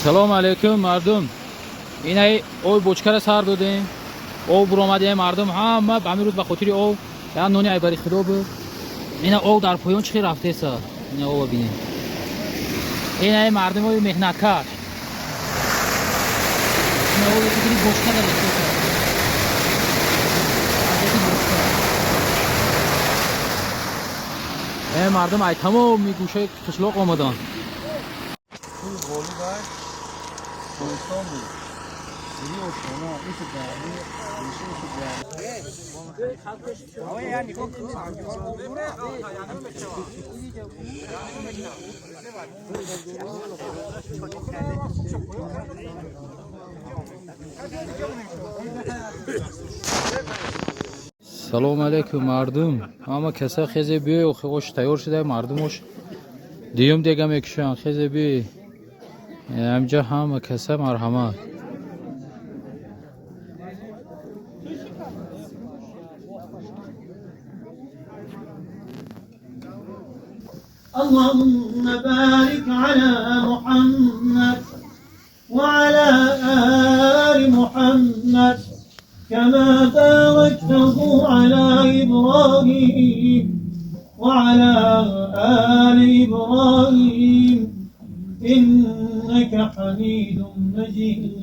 Салом алейкум, мардум. Инай ой бочкара сар додем. Об буромадем, мардум ҳама ба ҳамин рӯз ба хотири об як нони айбари худо буд. Ина об дар поён чӣ хел рафтеса. Ина оба бинем. Инай мардумои меҳнаткаш. Ина оби хотири бочка дар рафтеса. Ҳазрати бочка. Э мардум ай тамоми гӯшаи қишлоқ омаданд. Салом алейкум, мардум. Ҳама каса хезе биёй, ош тайёр шуда, мардум ош дуюм дега мекушанд. Хезе биёй. Ҳамҷа ҳама каса марҳамат. اللهم بارك على محمد وعلى آل محمد كما باركته على إبراهيم وعلى آل إبراهيم إنك حميد مجيد.